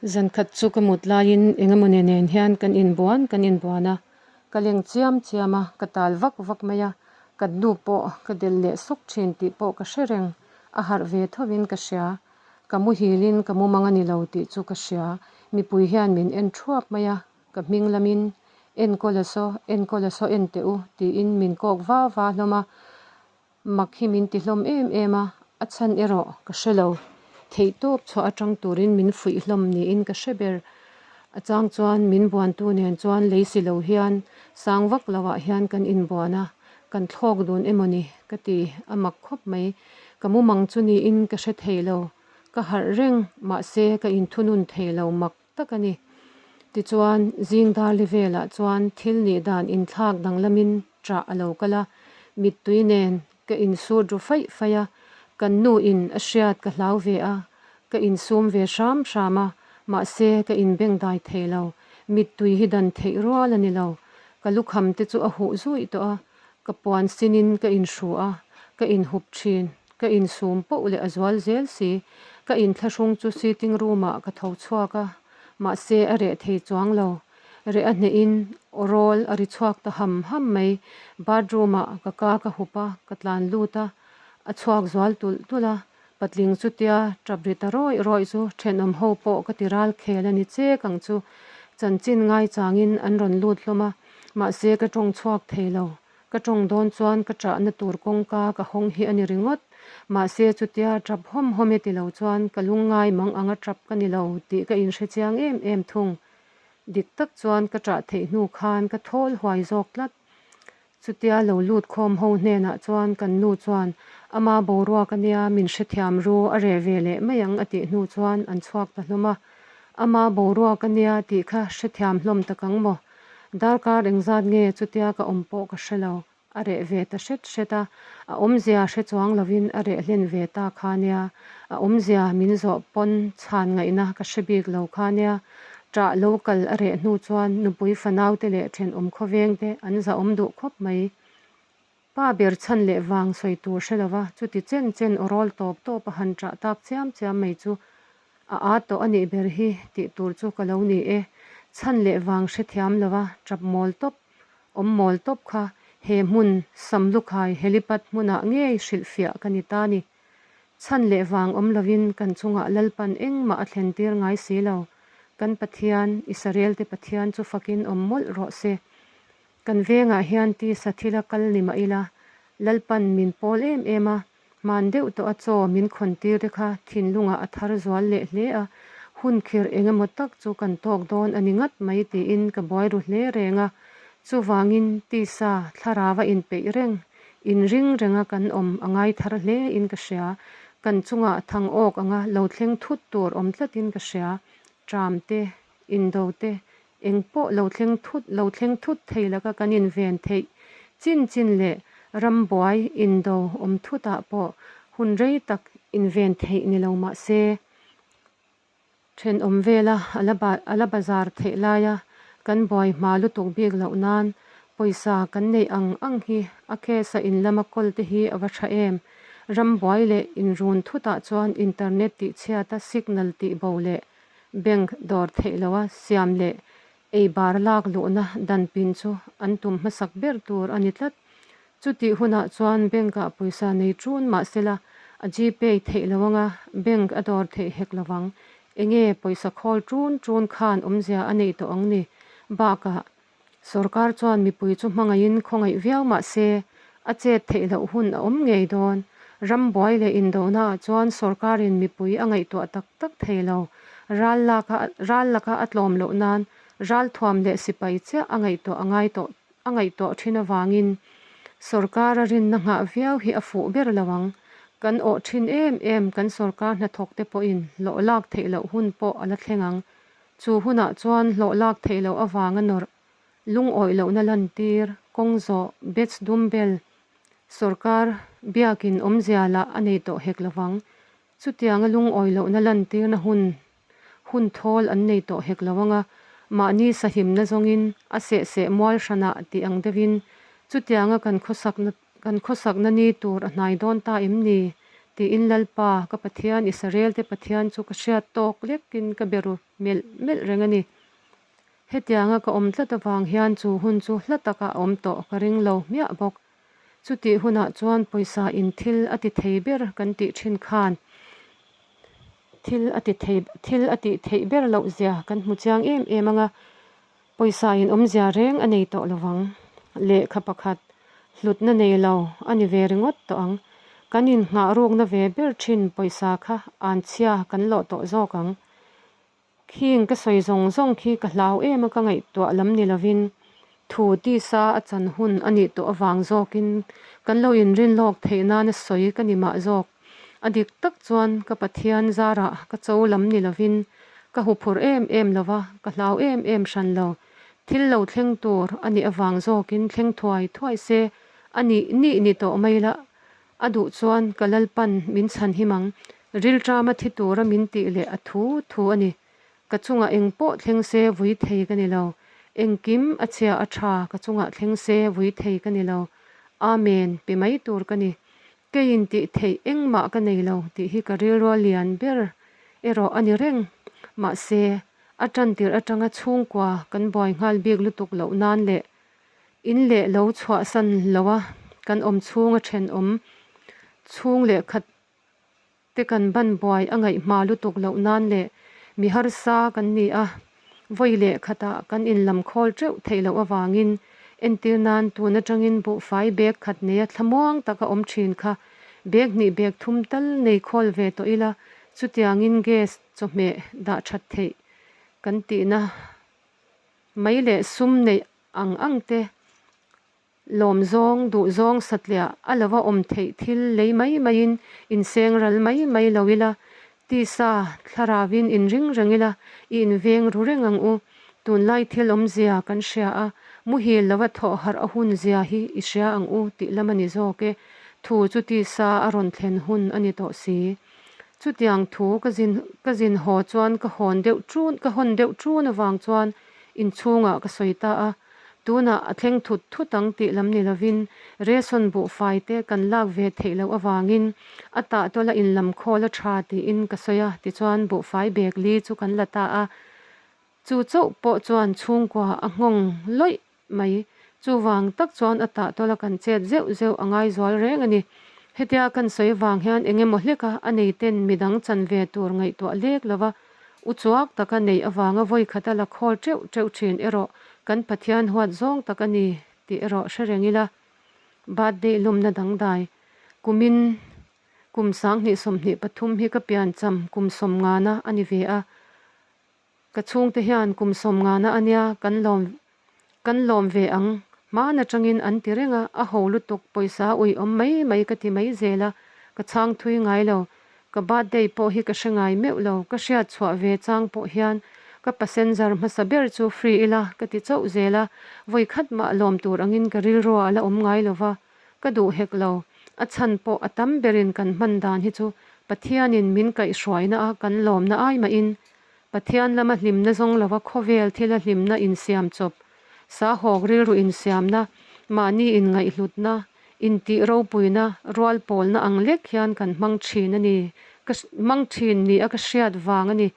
Zankhat chu ka mut laiin engemawni nen hian kan inbuan kan inbuan a, ka leng chiam chiam a, ka tal vak vak mai a, ka nu pawh ka delh leh sawk thin tih pawh ka hre reng, a harh ve thovin ka hria. Ka muhilin ka mumang a ni lo tih chu ka hria, mipui hian min en thuap mai a, ka hming lamin, Enkawla saw, Enkawla saw en teh u tiin min kawk va va hlawm a. Mak hi min ti hlawm em em a, a chhan erawh ka hre lo. Theihtawp chhuah atang turin min fuih hlawm niin ka hre ber. A chang chuan min buantu nen chuan lei si lo hian sang vak loah hian kan inbuan a, kan thlawk dun emaw ni ka ti a mak khawp mai. Ka mumang chu niin ka hre thei lo. Ka harh reng, mahse ka inthunun thei lo mak tak a ni. Tichuan, zing darli velah chuan thil nih dan inthlak danglamin ṭah a lo kal a, mittui nen ka insut ru faih faih a, kan nu in a hriat ka hlau ve a, ka insum ve hram hram a, mahse ka inbengdai thei lo, mittui hi dan theih rual a ni lo, ka lukham te chu a huh zuih tawh a, ka puan sinin ka inhru a, ka inhup ṭhin. Ka insum poh leh a zual zel si. Ka inthlahrung chu sitting room ah ka tho chhuak a, mahse a reh thei chuang lo. Reh a hnehin aw rawl a ri chhuak ta ham ham mai. Bathroom ah ka ka ka hup a, ka tlan lut a, a chhuak zual tulh tulh a. Patling chutia tap ri ta rawih rawih chu thenawm ho pawh ka ti ral khel a ni chek ang chu. Chanchin ngaichangin an rawn lut hlawm a, mahse ka tawng chhuak thei lo. Ka tawng dawn chuan ka ṭahna tur kawngka ka hawng hi a ni ringawt. Mahse chutia ṭap hawm hawm e ti lo chuan ka lungngai mang anga ṭap ka ni lo tih ka inhre chiang em em thung. Dik tak chuan ka ṭah theih hnu khan ka thawl huai zawk tlat. Chutia lo lut khawm ho hnenah chuan kan nu chuan ama boruak a nia min hrethiam ru a reh ve leh mai ang a tih hnu chuan an chhuak ta hlawm a. Ama boruak a nia tih kha hrethiam hlawm tak ang maw? Darkar engzat nge chutia ka awm pawh ka hre lo, a reh ve ta hret hret a, a awmzia hre chuang lovin a reh hlen ve ta kha nia, a awmzia min zawh pawn chhan ngaihna ka hre bik lo kha nia, ṭah lo kal a reh hnu chuan nupui fanaute leh ṭhenawm khawveng te an zahawm duh khawp mai. Pa ber chhan leh vang sawi tur hre lova chuti chen chen aw rawl tawp tawp a han ṭah tak chiam chiam mai chu a â tawh a nih ber hi tih tur chu ka lo ni e. Chhan leh vang hrethiam lova ṭap mawl tawp, awm mawl tawp kha he hmun Samlukhai helipad hmunah ngei hrilhfiah ka ni ta ni. Chhan leh vang awm lovin kan chungah Lalpan engmah a thlen tir ngai si lo. Kan Pathian, Israelte Pathian chu fakin awm mawlh rawh se. Kan vengah hian tisa thila kal ni mah ila, Lalpan min pawl em em a, hman deuh tawh a chaw min khawn tir te kha thinlungah a thar zual leh hle a, hun khirh eng emaw tak chu kan tawk dawn a ni ngat mai tiin ka buai ru hle reng a. Chuvangin tisa thlarau a inpeih reng, inring renga kan awm a ngai thar hle in ka hria. Kan chungah thang awk anga lo thleng thut tur awm tlatin ka hria. Tram te, indo te, Eng pawh lo thleng thut lo thleng thut thei laka kan inven theih chin chin leh rambuai indo awm thutah pawh hun rei tak inven theih ni lo mah se, thenawm vela a la bazar theih laia kan buai hma lutuk bik loh nan pawisa kan neih ang ang hi a case a in lama kawl te hi a va tha em. Rambuai leh inrun thutah chuan internet tihchhiata signal tihbo leh Bank dawr theih loha siam leh ei bar lak luhna dan pin chu an tum hmasak ber tur a ni tlat. Chutih hunah chuan bank-ah pawisa nei ṭun mah sela a Gpay theih lo anga bank a dawr theih hek lo vang. Enge pawisa khawl ṭun ṭun khan awmzia a neih tawh ang ni? Bakah Sorkar chuan mipui chu hmangaihin khawngaih viau mah se, a chet theih loh hun a awm ngei dawn. Rambuai leh indohnaah chuan sorkarin mipui a ngaihtuah tak tak thei lo. Ral laka ral laka a tlawm loh nan ralthuam leh sipai chiah a ngaihtuah a ngai tawh a ngaihtuah thin avangin sorkara rinna nghah viau hi a fuh ber lo ang. Kan awh thin em em kan sorkar hnathawkte pawhin hlawh lak theih loh hun pawh a la thleng ang. Chu hunah chuan hlawh lak theih loh avanga nawrh, lungawih lohna lantir, kawng zawh, batch dumbbell, sorkar biakin awmzia lah a nei tawh hek lovang. Chutianga lungawi lohna lantirna hun hun thawl an nei tawh hek lo anga, mahni sahimna zawngin a seh seh mual hranah tih ang deuhin chutianga kan khawsakna kan khawsakna ni tur a hnai dawn ta em ni? Tiin Lalpa, ka Pathian, Israelte Pathian chu ka hriat tawk lekin ka be ru melh melh reng a ni. Hetianga ka awm tlat avang hian chu hun chu hla taka a awm tawh ka ring lo hmiah bawk. Chutih hunah chuan pawisa in thil a ti thei ber kan tih thin khan thil a ti thei thil a tih theih ber loh zia kan hmu chiang em em ang a, pawisa in awmzia reng a nei tawh lovang. Lehkha pakhat hlutna nei lo a ni ve ringawt tawh ang. Kan innghah rukna ve ber thin pawisa kha anchhia kan lawh tawh zawk ang. Khing ka sawi zawng zawng khi ka hlau em a ka ngaihtuah lam ni lovin thu tisa a chan hun a nih tawh avang zawkin kan lo inrin lawk theih nana sawi ka ni mah zawk. A dik tak chuan ka Pathian zarah ka cho lam ni lovin ka huphurh em em lova, ka hlau em em hran lo. Thil lo thleng tur a nih avang zawkin thleng thuai thuai se a nih nih ni tawh mai la A duh chuan ka Lalpan min chhan him ang, rilṭama thi tura min tih leh a thu thu a ni. Ka chungah eng pawh thleng se vui thei ka ni lo. Engkim a chhia a ṭha ka chungah thleng se vui thei ka ni lo. Amen pe mai tur ka ni. Keiin tih theih engmah ka nei lo tih hi ka rilrua lian ber erawh a ni reng. Mahse, a ṭantirh aṭanga chhungkua kan buai nghal bik lutuk loh nan leh In leh lo chhuahsan loa kan awm chhunga thenawm chhung leh khat te kan ban buai a ngaih hma lutuk loh nan leh mi harsa kan ni a, vawi leh khatah kan inlam khawl teuh theih loh avangin entir nan tun atangin buhfai bag khat neia thlamuang taka awm thin kha bag hnih bag thum tal nei khawl ve tawh ila chutiangin gas chawhmeh dah that theih kan tihna mai leh sum neih ang ang te, lawm zawng, duh zawng satliah a lova awm theih thil lei mai maiin inseng ral mai mai lo ila, tisa thlaravin inring reng ila, i inveng ru reng ang u. Tunlai thil awmzia kan hria a, muhil lova thawh harh a hun zia hi i hria ang u tih lam a ni zawk e. Thu chu tisa a rawn thlen hun a ni tawh si. Chutiang thu ka zin ka zin haw chuan ka hawn deuh ṭun ka hawn deuh ṭun avang chuan inchhungah ka sawi ta a, tunah a thleng thut thut ang tih lam ni lovin ration buhfai te kan lak ve theih loh avangin a tah tawla inlam khawl a tha tiin ka sawi a, tichuan buhfai bag li chu kan la ta a, chu chauh pawh chuan chhungkua a nghawng lawih mai. Chuvang tak chuan a tah tawla kan chet zeuh zeuh a ngai zual reng a ni. Hetia kan sawi vang hian eng emaw hleka a nei ten midang chan ve tur ngaihtuah lek lova uchuak taka neih avanga vawi khata la khawl teuh teuh thin erawh kan Pathian huat zawng tak a ni tih erawh hre reng ila. Birthday lumna dangdai kumin kum 2023 hi ka piancham kum sawmngana a ni ve a. Ka chhungte hian kum sawmngana a nia kan lawm kan lawm ve ang hman atangin an ti reng a, a ho lutuk pawisa ui awm mai mai ka ti mai zel a, ka chhang thui ngai lo. Ka birthday pawh hi ka hre ngai meuh lo, ka hriat chhuah ve chang pawh hian ka passenger hmasa ber chu free ila ka ti chauh zel a, vawi khat mah lawm tur angin ka rilruah a la awm ngai lo va, ka duh hek lo. A chhan pawh a tam berin kan hman dan hi chu Pathianin min kaihhruaina a kan lawmna ai mahin Pathian lama hlimna zawng lova khawvel thila hlimna insiam chawp, sahawk rilru insiamna, mahni inngaihhlutna, intih ropuina, rual pawlna ang lek hian kan hmang thin a ni, ka hmang thin ni a ka hriat vang a ni.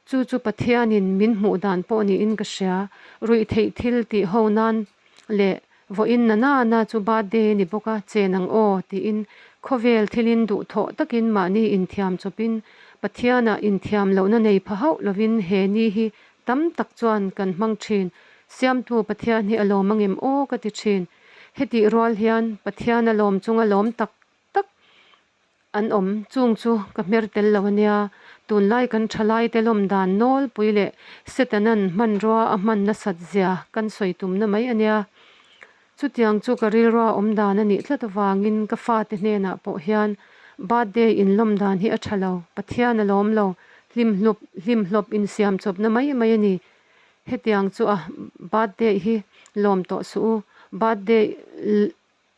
Chu chu Pathianin min hmuh dan pawh niin ka hria. Ruih theih thil tih ho nan leh Vawiin na na na chu birthday a ni bawk a, chen ang aw, tiin khawvel thilin duhthawh takin mahni inthiam chawpin Pathianah inthiam lohna nei pha hauh lovin he ni hi tam tak chuan kan hmang thin. Siamtu Pathian hi a lawm angem aw ka ti thin. Hetih rual hian Pathian a lawm chunga lawm tak tak An awm, chung chu ka hmer tel lo ania, tunlai kan thalaite lawm dan nawlpui leh Setanan hmanrua a hman nasat zia kan sawi tumna mai ania. Chutiang chu ka rilrua awm dan a nih tlat avangin ka fate hnenah pawh hian birthday inlawm dan hi a tha lo, Pathian a lawm lo, hlimhlup hlimhlawp insiam chawpna mai mai a ni. Hetiang chu a birthday hi lawm tawh suh u, birthday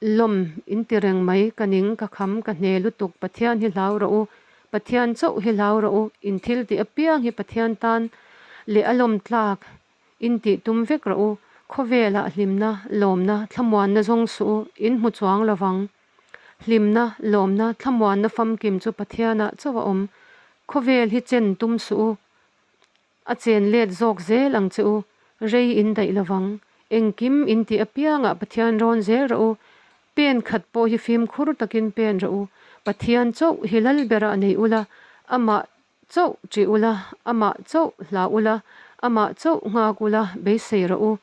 Lawm in ti reng mai, ka ning, ka kham, ka hne lutuk, Pathian hi hlau rawh u, Pathian chauh hi hlau rawh u, in thil tih apiang hi Pathian tan leh a lawm tlak in tih tum vek rawh u, khawvelah hlimna, lawmna, thlamuanna zawng suh u, in hmu chuang lovang. Hlimna, lawmna, thlamuanna famkim chu Pathianah chauh a awm. Khawvel hi chen tum suh u. A chen let zawk zel ang che u. Rei in daih lovang. Engkim in tih apiangah Pathian rawn zel rawh u. Pen khat pawh hi fimkhur takin pen rawh u. Pathian chauh hi lal berah nei ula, amah Chauh ṭih ula, amah chauh hlah ula, amah chauh nghak ula, beisei rawh u.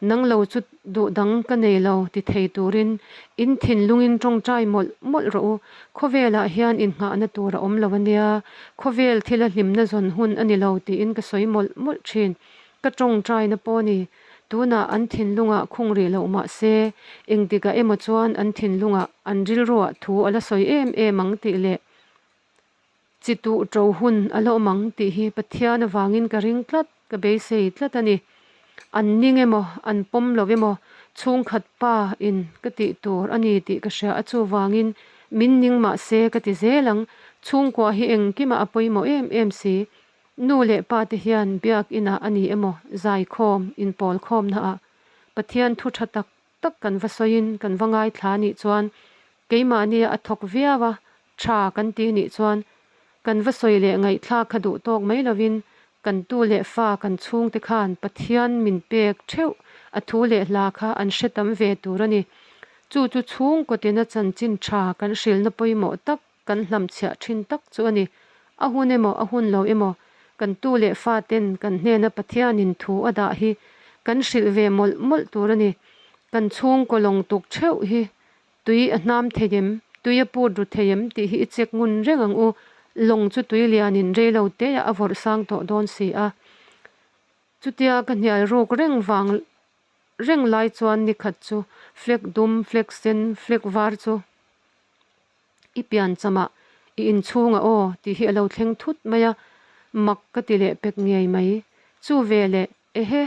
Nang lo chu duh dang ka nei lo ti thei turin in thinlungin ṭawngṭai mawlh mawlh rawh u. Khawvelah hian innghahna tur a awm lo a nia, khawvel thila hlimna zawn hun a ni lo tiin ka sawi mawlh mawlh ṭhin. Ka ṭawngṭaina pawh ni, tunah an thinlungah khung rih loh mah se, engtikah emaw chuan an thinlungah an rilruah thu a la sawi em em ang tih leh Chi tuh ṭo hun a la awm ang tih hi Pathian avangin ka ring tlat, ka beisei tlat a ni. An ning emaw, an pawm lo emaw, chhungkhat pa in ka tih tur a ni tih ka hria a chuvangin min ning mah se ka ti zel ang, chhungkua hi engkimah a pawimawh em em si. Nu leh pa te hian biak inah a ni emaw, zaikhawm, inpawlkhawmnaah Pathian thu ṭha tak tak kan va sawiin kan va ngaithla nih chuan keimahnia a thawk viau a, tha kan ti nih chuan kan va sawi leh ngaihthlak kha duh tawk mai lovin kan tu leh fa kan chhungte khan Pathian min pek theuh a thu leh hla kha an hre tam ve tur a ni. Chu chu chhungkaw tina chanchin tha kan hrilhna pawimawh tak kan hlamchhiah thin tak chu a ni. A hun emaw a hun lo emaw kan tu leh fa ten kan hnena Pathianin thu a dah hi kan hrilh ve mawlh mawlh tur a ni. Kan chhungkaw lawng tuk theuh hi tui a hnam thei em, tui a put ru thei em tih hi i check ngun reng ang u. Lawng chu tui lianin rei lo teah a vawrh sang tawh dawn si a. Chutia ka hnial ruk reng vang reng lai chuan nikhat chu flag dum, flag sen, flag var chu I pian chamah i inchhungah aw tih hi a lo thleng thut mai a, mak ka ti leh pek ngei mai. Chu ve leh, ehe,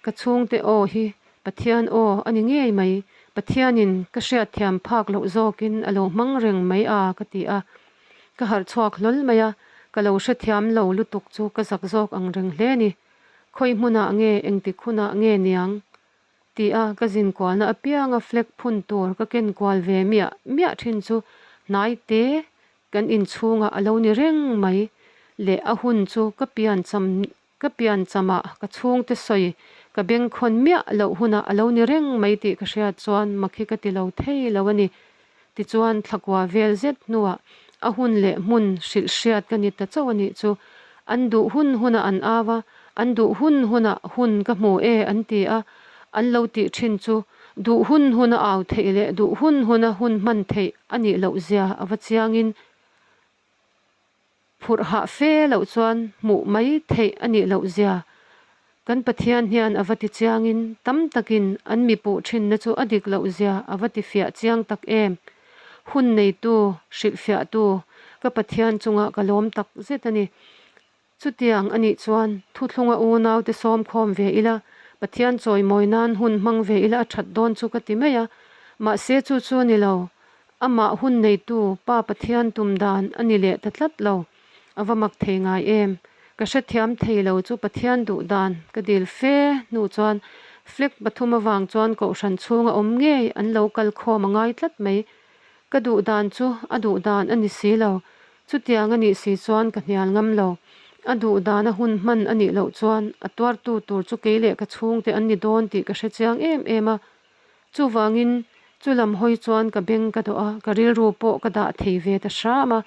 ka chhungte aw hi Pathian aw a ni ngei mai, Pathianin ka hriatthiam phak loh zawkin a lo hmang reng mai a ka ti a. Ka harh chhuak hlawl mai a, ka lo hrethiam lo lutuk chu ka zak zawk ang reng hle ni. Khawi hmunah nge engtik hunah nge niang? Tia ka zin kualna apianga flag phun tur ka ken kual ve miah miah thin chu hnai te kan inchhungah a lo ni reng mai leh a hun chu ka pian cham ka pian chamah ka chhungte sawi ka bengkhawn miah loh hunah a lo ni reng mai tih ka hriat chuan mak hi ka ti lo thei lo a ni. Tichuan thlakua vel zet hnuah a hun leh hmun hrilh hriat ka ni ta chauh a nih chu. An duh hun hunah an au a, an duh hun hunah hun ka hmu e an ti a, an lo tih thin chu duh hun huna au theih leh duh hun huna hun hman theih a nih loh zia a va chiangin Phurh hah fe loh chuan hmuh mai theih a nih loh zia kan Pathian hian a va ti chiangin tam takin an mi puh thinna chu a dik loh zia a va ti fiah chiang tak em. Hun neitu, hrilhfiahtu ka Pathian chungah ka lawm tak zet a ni. Chutiang a nih chuan thuthlunga unaute sawmkhawm ve ila, Pathian chawimawi nan hun hmang ve ila a that dawn chu ka ti mai a. Mahse chu chu a ni lo. Amah hun neitu Pa Pathian tum dan a ni leh ta tlat lo. A va mak thei ngai em? Ka hrethiam thei lo chu Pathian duh dan ka dil fe hnu chuan flag pathum avang chuan kohhran chhunga awm ngei an lo kal khawm a ngai tlat mai. Ka duh dan chu a duh dan a ni si lo. Chutiang a nih si chuan ka hnial ngam lo. A duh dan a hun hman a nih loh chuan a tuartu tur chu kei leh ka chhungte an ni dawn tih ka hrechiang em em a. Chuvangin, chu lam hawi chuan ka beng ka dawh a, ka rilru pawh ka dah thei ve ta hram a.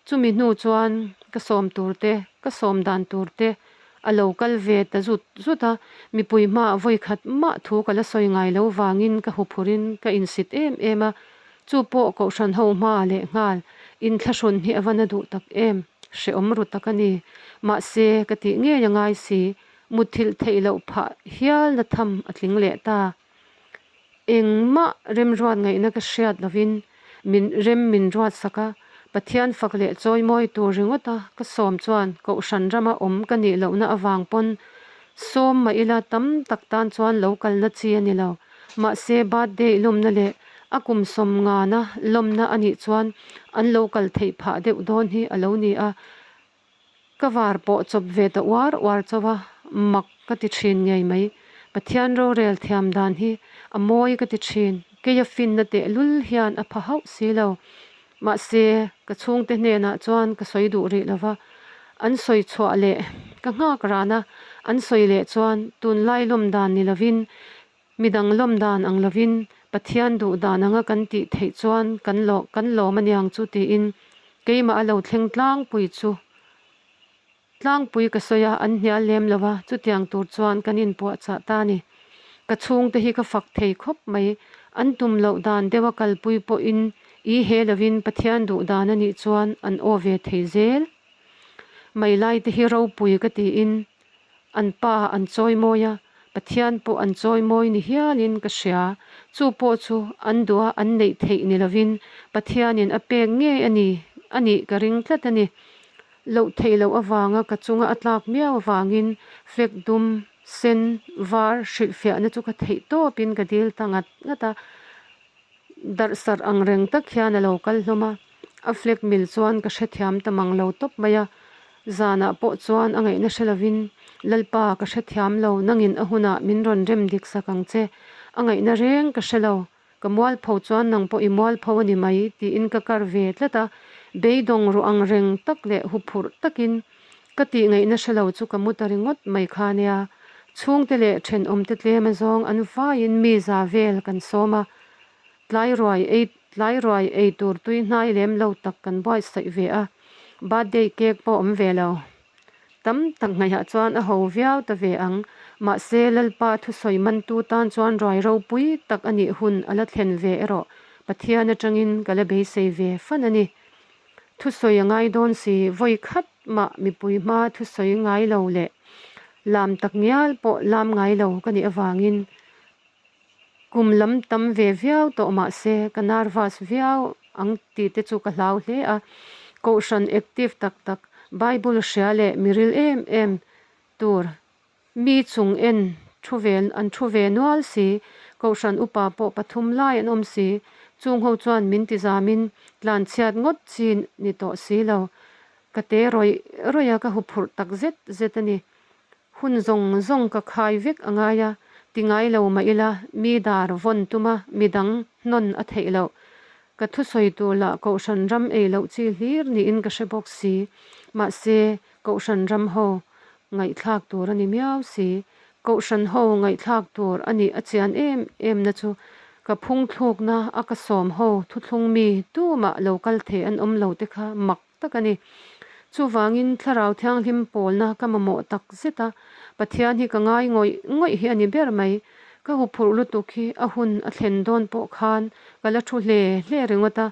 Chumi hnu chuan ka sawm tur te, ka sawm dan tur te a lo kal ve ta zut zut a. Mipui hmaah vawi khat mah thu ka la sawi ngai lo vangin ka huphurin ka insit em em a. Chu pawh Kohhran ho hmaah leh nghal inthlahrun hi a va na duh tak em, hrehawm ru tak a ni. Mahse, ka tih ngei a ngai si, mutthilh theih loh phah hialna tham a tling leh ta. Engmah remruat ngaihna ka hriat lovin min rem min ruat sak a, Pathian fak leh chawimawi tur ringawta ka sawm chuan Kohhran rama awm ka nih lohna avang pawn sawm mah ila tam tak tan chuan lo kalna chi a ni lo. Mahse birthday lawmna leh a kum sawm ngana lawmna a nih chuan an lo kal theih phah deuh dawn hi a lo ni a. Ka var pawh chawp ve ta uar uar chauh a, mak ka ti thin ngei mai. Pathian rorel thiam dan hi a mawi ka ti thin. Keia finna tehlul hian a pha hauh si lo. Mahse, ka chhungte hnenah chuan ka sawi duh rih lo va, an sawi chhuah leh ka nghak ran a, an sawi leh chuan tunlai lawm dan ni lovin, midang lawm dan ang lovin Pathian duh dan anga kan tih theih chuan kan kan lawm aniang chu tiin keimah a lo thleng tlangpui chu Tlangpui ka sawi a, an hnial lem lo a, chutiang tur chuan kan inpuahchah ta a ni. Ka chhungte hi ka fak thei khawp mai, an tum loh dan deuha kalpui pawhin i he lovin Pathian duh dan a nih chuan an aw ve thei zel. Mai lai te hi ropui ka tiin an pa an chawimawi a, Pathian pawh an chawimawi ni hialin ka hria. Chu pawh chu an duha an neih theih ni lovin Pathianin a pek ngei a ni a nih ka ring tlat a ni. Loh theih loh avanga ka chunga a tlak miau avangin flag dum, sen, var hrilhfiahna chu ka theih tawpin ka dil ta ngat ngat a. Darh sarh ang reng tak hian a lo kal hlawm a, a flag mil chuan ka hrethiam ta mang lo tawp mai a. Zanah pawh chuan a ngaihna hre lovin, Lalpa, ka hrethiam lo, nangin a hunah min rawn rem dik sak ang che. A ngaihna reng ka hre lo. Ka mualpho chuan nang pawh i mualpho a ni mai tiin ka kar ve tlat a, beidawng ruh ang reng tak leh huphurh takin ka tih ngaihna hre lo chu ka mu ta ringawt mai kha nia. Chhungte leh thenawmte tlem azawng an vaiin mi za vel kan sawm a, tlai ruai ei tlai ruai ei tur tui hnai lem lo tak kan buaitsaih ve a, birthday cake pawh awm ve lo. Tam tak ngaihah chuan a ho viau ta ve ang. Mahse, Lalpa thusawi mantu tan chuan ruai ropui tak a nih hun a la thlen ve erawh Pathian atangin ka la beisei ve fan a ni. Thusawi a ngai dawn si, vawi khat mah mipui hma thusawi ngai lo leh lam tak ngial pawh lam ngai lo ka nih avangin Kum lam tam ve viau tawh mah se ka nervous viau ang tih te chu ka hlau hle a. Kohhran active tak tak, Bible hria leh miril em em tur mi chung en thu ve an thu ve nual si, Kohhran upa pawh pathum lai an awm si, chung ho chuan min ti zamin tlanchhiat ngawt chi ni tawh si lo. Ka te rawih rawih a, ka huphurh tak zet zet a ni. Hun zawng zawng ka khai vek a ngai a, ti ngai lo mah ila mi dar vawn tuma mi dang hnawn a theih loh. Ka thusawi tur lah Kohhran ram ei loh chi hlir niin ka hre bawk si. Mahse, Kohhran ram ho ngaihthlak tur a ni miau si. Kohhran ho ngaihthlak tur a nih a chian em em na chu ka phungthlukna a ka sawm ho thuthlung mi tumah lo kal thei an awm lo te kha mak tak a ni. Chuvangin Thlarau Thianghlim pawlna ka mamawh tak zet a, Pathian hi ka ngai ngawih ngawih hi a ni ber mai. Ka huphurh lutuk hi a hun a thlen dawn pawh khan ka la thu hle hle ringawt a,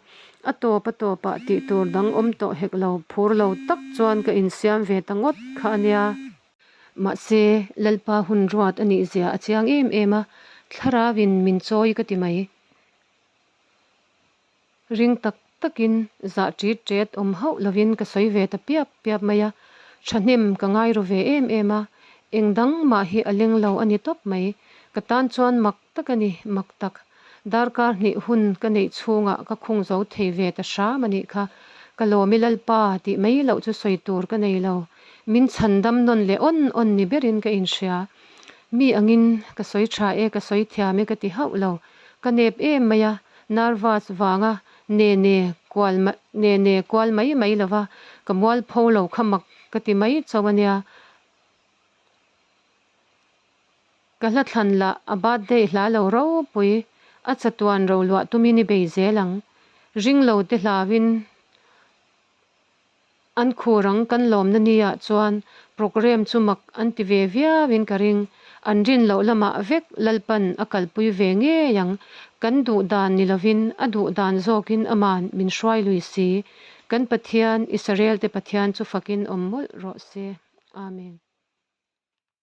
a tawp a tawpah tih tur dang awm tawh hek lo, phur lo tak chuan ka insiam ve ta ngawt kha a nia. Mahse, Lalpa hun ruat a nih zia a chiang em em a, Thlarauin min chawi ka ti mai. Ring tak takin zah ṭit ṭet awm hauh lovin ka sawi ve ta piap piap mai a, ṭhahnem ka ngai ru ve em em a, eng dang mah hi a leng lo a ni tawp mai. Ka tan chuan mak tak a ni, mak tak. Darkar hnih hun ka neih chhungah ka khung zo thei ve ta hram a nih kha. Ka lawm i Lalpa tih mai loh chu sawi tur ka nei lo. Min chhan dam nawn leh awn awn ni berin ka inhria. Mi angin ka sawi ṭha e, ka sawi thiam e ka ti hauh lo. Ka nep em mai a, nervous vanga ne ne kual ne ne kual mai mai lova ka mualpho lo kha mak ka ti mai chauh a nia. Ka hla thlan lah a birthday hla lo ropui, a chatuan roluah tumin i bei zel ang. Ring lo te hlauin An khur ang kan lawmna ni ah chuan programme chu mak an ti ve viau in ka ring. An rin loh lamah vek Lalpan a kalpui ve ngei ang. Kan duh dan ni lovin a duh dan zawkin aman min hruai lui si. Kan Pathian, Israel te Pathian chu fakin awm mawlh rawh se. Amen.